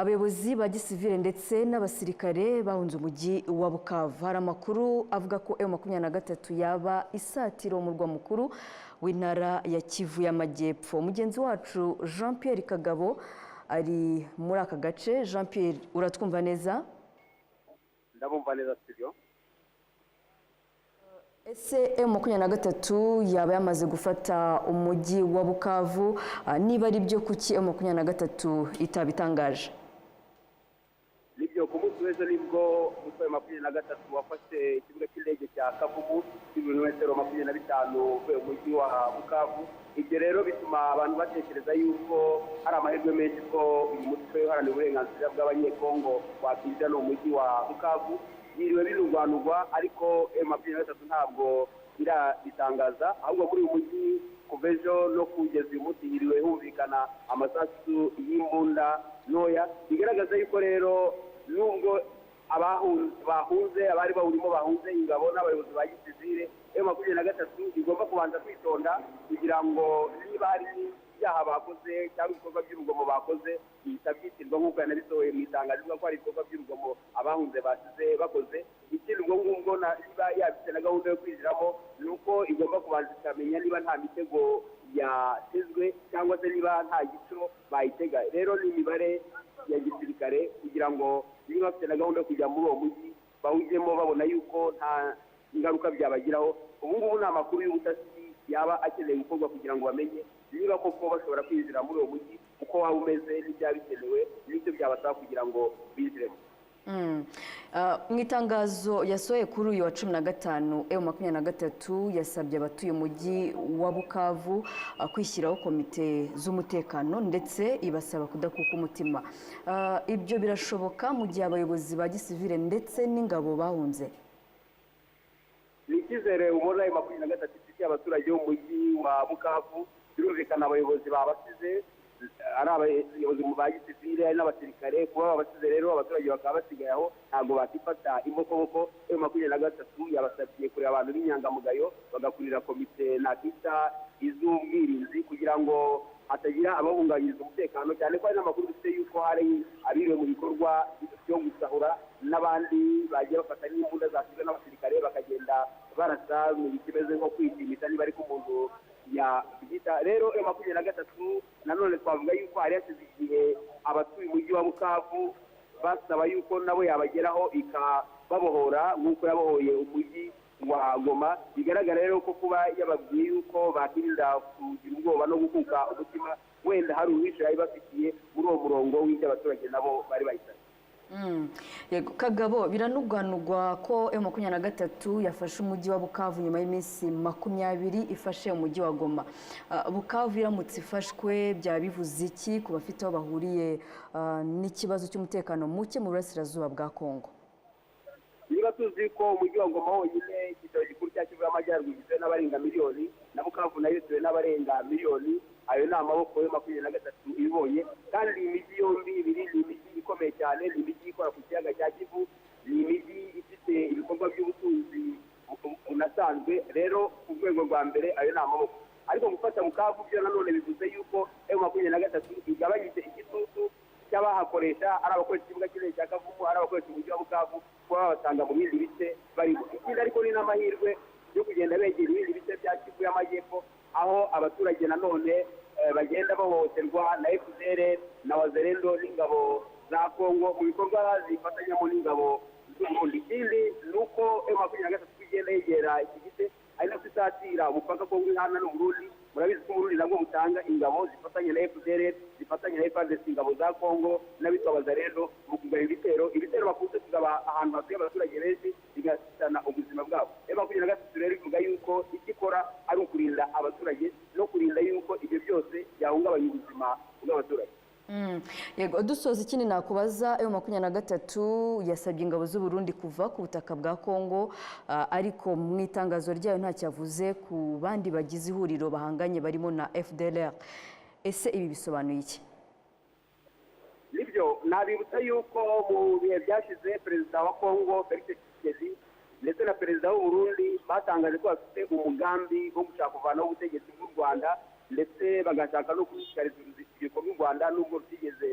Abayobozi ba gisivile ndetse n'abasirikare bahunze umujyi wa Bukavu. Hari amakuru avuga ko M23 yaba isatira umurwa mukuru w'intara ya Kivu y'Amajyepfo. Mugenzi wacu Jean Pierre Kagabo ari muri aka gace. Jean Pierre, uratwumva neza? Ndabumva neza, studio. Ese M23 yaba yamaze gufata umujyi wa Bukavu? Niba ari byo, kuki M23 itabitangaje? Nibyo, ku munsi w'ejo nibwo umutwe wa 23 wafashe ikibuga cy'indege cya Kavumu, ibirometero 25 uvuye mu mujyi wa Bukavu. Ibyo rero bituma abantu batekereza yuko hari amahirwe menshi ko uyu mutwe uharanira uburenganzira bw'Abanyekongo wakwinjira no mu mujyi wa Bukavu. Yiriwe binurwanurwa, ariko M23 ntabwo irabitangaza. Ahubwo muri uyu mujyi kuva ejo no kugeza uyu munsi hiriwe humvikana amasasu y'imbunda ntoya, bigaragaza yuko rero nubwo bahunze, abari bawurimo bahunze, ingabo n'abayobozi ba gisivile, M23 igomba kubanza kwitonda kugira ngo niba hari ibyaha bakoze cyangwa ibikorwa by'urugomo bakoze bihita byitirwa, nk'uko yanabisohoye mu itangazo ivuga ko hari ibikorwa by'urugomo abahunze basize bakoze. Ikindi, ubwo ngubwo niba yabifite na gahunda yo kwinjiramo, ni uko igomba kubanza ikamenya niba nta mitego yatezwe cyangwa se niba nta gicuro bayitega. Rero ni imibare ya gisirikare kugira ngo niba bafite na gahunda yo kujya muri uwo mujyi bawujyemo babona yuko nta ngaruka byabagiraho. Ubu ngubu ni amakuru y'ubutasi yaba akeneye gukorwa kugira ngo bamenye niba koko bashobora kwinjira muri uwo mujyi, uko waba umeze n'ibyaba bikenewe n'icyo byabasaba kugira ngo binjiremo. Mu itangazo yasohoye kuri uyu wa 15, M23 yasabye abatuye umujyi wa Bukavu kwishyiraho komite z'umutekano, ndetse ibasaba kudakuka umutima. Ibyo birashoboka mu gihe abayobozi ba gisivile ndetse n'ingabo bahunze? Ni icyizere ubona M23 ifitiye abaturage b'umujyi wa Bukavu. Birumvikana, abayobozi babasize, ari abayobozi mu ba gisivile, ari n'abasirikare. Kuba babasize rero, abaturage bakaba basigaye aho, ntabwo bakifata imbokoboko. M23 yabasabye kureba abantu b'inyangamugayo bagakurira komite nakita iz'ubwirinzi kugira ngo hatagira abahungabanyiriza umutekano, cyane ko hari n'amakuru dufite yuko hari abiriwe mu bikorwa byo gusahura n'abandi bagiye bafata n'imbunda zasizwe n'abasirikare, bakagenda barasa mu bikimeze nko kwishimisha, niba ariko umuntu yabyita. Rero M23 nanone twavuga yuko hari hashize igihe abatuye umujyi wa Bukavu basaba yuko nabo yabageraho ikababohora nk'uko yabohoye umujyi wa Goma. Bigaragara rero ko kuba yababwiye yuko bakirinda kugira ubwoba no gukuka umutima, wenda hari uruhisho yari bafitiye muri uwo murongo w'ibyo abaturage nabo bari bayisabye. Yego Kagabo, biranugwanugwa ko M23 yafashe umujyi wa Bukavu nyuma y'iminsi 20 ifashe umujyi wa Goma. Bukavu iramutse ifashwe, byaba bivuze iki ku bafite aho bahuriye n'ikibazo cy'umutekano muke mu burasirazuba bwa Kongo? Niba tuzi ko umujyi wa Goma wonyine, icyicaro gikuru cya Kivu y'Amajyaruguru, gituwe n'abarenga miliyoni, na Bukavu nayo ituwe n'abarenga miliyoni, ayo ni amaboko ya 23 ibonye. Kandi iyi mijyi yombi ibiri ni imijyi ikomeye cyane, ni imijyi ikora ku kiyaga cya Kivu, ni imijyi ifite ibikorwa by'ubutunzi bunasanzwe. Rero ku rwego rwa mbere ayo ni amaboko. Ariko gufata Bukavu byo nanone bivuze yuko M23 igabanyije igitutu cy'abahakoresha, ari abakoresha ikibuga cy'indege cya Kavumu, ari abakoresha umujyi wa Bukavu, kuba babasanga mu bindi bice barimo. Ikindi ariko ni n'amahirwe yo kugenda begera ibindi bice bya Kivu y'Amajyepfo, aho abaturage nanone bagenda bahohoterwa na FDLR na Wazalendo n'ingabo za Kongo mu bikorwa zifatanyamo n'ingabo z'Uburundi. Ikindi ni uko M23 igenda yegera iki gice, ari nako isatira umupaka Kongo ihana n'Uburundi. Murabizi ko Uburundi nabwo butanga ingabo zifatanya na FDLR, zifatanya na FARDC, ingabo za Kongo n'abitwa Wazalendo mu kugaba ibitero bakunze kugaba ahantu hatuye abaturage benshi, bigahitana ubuzima bwabo. M23 rero ivuga yuko icyo ikora ari ukurinda abaturage no kurinda yuko ibyo byose byahungabanya ubuzima bw'abaturage. Yego, dusoza, ikindi nakubaza, M23 yasabye ingabo z'u Burundi kuva ku butaka bwa Kongo, ariko mu itangazo ryayo ntacyavuze ku bandi bagize ihuriro bahanganye barimo na FDLR. Ese ibi bisobanuye iki? Nibyo, nabibutsa yuko mu bihe byashize perezida wa Kongo Felix Tshisekedi ndetse na perezida w'u Burundi batangaje ko bafite umugambi wo gushaka kuvanaho ubutegetsi bw'u Rwanda, ndetse bagashaka no gushishikariza urubyiruko rw'u Rwanda, nubwo rutigeze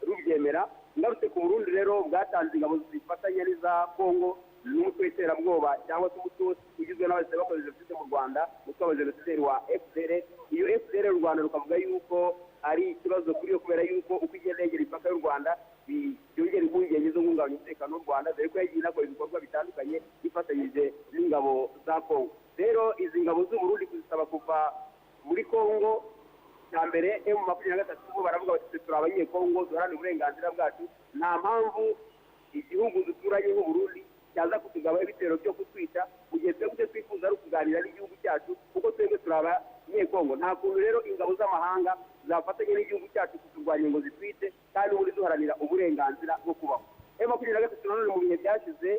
rubyemera. Uvira. Ngarutse ku Burundi rero, bwatanze ingabo zifatanya n'iza Kongo n'umutwe w'iterabwoba cyangwa se umutwe wose ugizwe n'abahise bakoze jenoside mu Rwanda, umutwe w'abajenosideri wa FDR. Iyo FDR u Rwanda rukavuga yuko ari ikibazo kuri yo, kubera yuko uko igenda yegera imipaka y'u Rwanda byongera impungenge zo guhungabanya umutekano w'u Rwanda, dore ko yagiye inakora ibikorwa bitandukanye ifatanyije n'ingabo za Kongo. Rero izi ngabo z'u Burundi kuzisaba kuva muri Kongo, cya mbere M23 bo baravuga bati: "Turi Abanyekongo, duharanira uburenganzira bwacu. Nta mpamvu igihugu duturanye nk'u Burundi cyaza kutugabaho ibitero byo kutwica, mu gihe twebwe icyo twifuza ari ukuganira n'igihugu cyacu, kuko twebwe turi Abanyekongo. Nta kuntu rero ingabo z'amahanga zafatanya n'igihugu cyacu kuturwanya ngo zitwice, kandi ubundi duharanira uburenganzira bwo kubaho." M23 nanone mu bihe byashize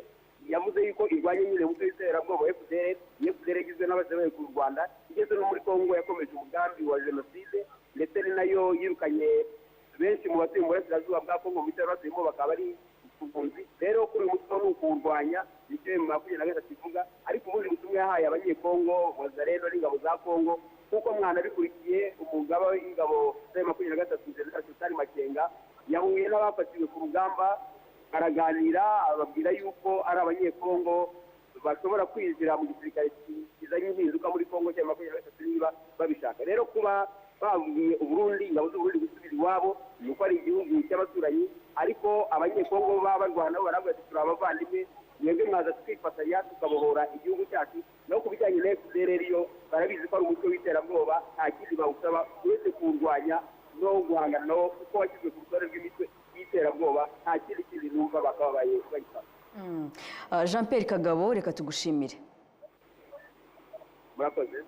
yavuze yuko irwanya nyine umutwe w'iterabwoba FDR. Iyo FDR igizwe n'abashoboye ku Rwanda, igeze no muri Kongo yakomeje umugambi wa jenoside, ndetse ni nayo yirukanye benshi mu batuye mu burasirazuba bwa Kongo mu bitaro batuyemo bakaba ari impunzi. Rero kuri uyu mutwe ni ukuwurwanya, nicyo M23 ivuga. Ariko ubundi butumwa yahaye Abanyekongo, Wazalendo n'ingabo za Kongo, kuko mwanabikurikiye, umugaba w'ingabo za M23, General Sultani Makenga, yahuye n'abafatiwe ku rugamba, baraganira, ababwira yuko ari Abanyekongo bashobora kwinjira mu gisirikare kizanye impinduka muri Kongo cya 23 niba babishaka. Rero kuba babwiye Uburundi, ingabo z'Uburundi gusubira iwabo, ni uko ari igihugu cy'abaturanyi. Ariko Abanyekongo baba barwana baravuga ati: "Turi abavandimwe, mwebwe mwaza tukifatanya tukabohora igihugu cyacu." Naho ku bijyanye na FDLR yo barabizi ko ari umutwe w'iterabwoba, nta kindi bawusaba uretse kuwurwanya no guhangana nawo kuko washyizwe ku rutonde rw'imitwe y'iterabwoba. Nta kindi kindi numva bakababaye bayisaba. Jean Pierre Kagabo, reka tugushimire. Murakoze.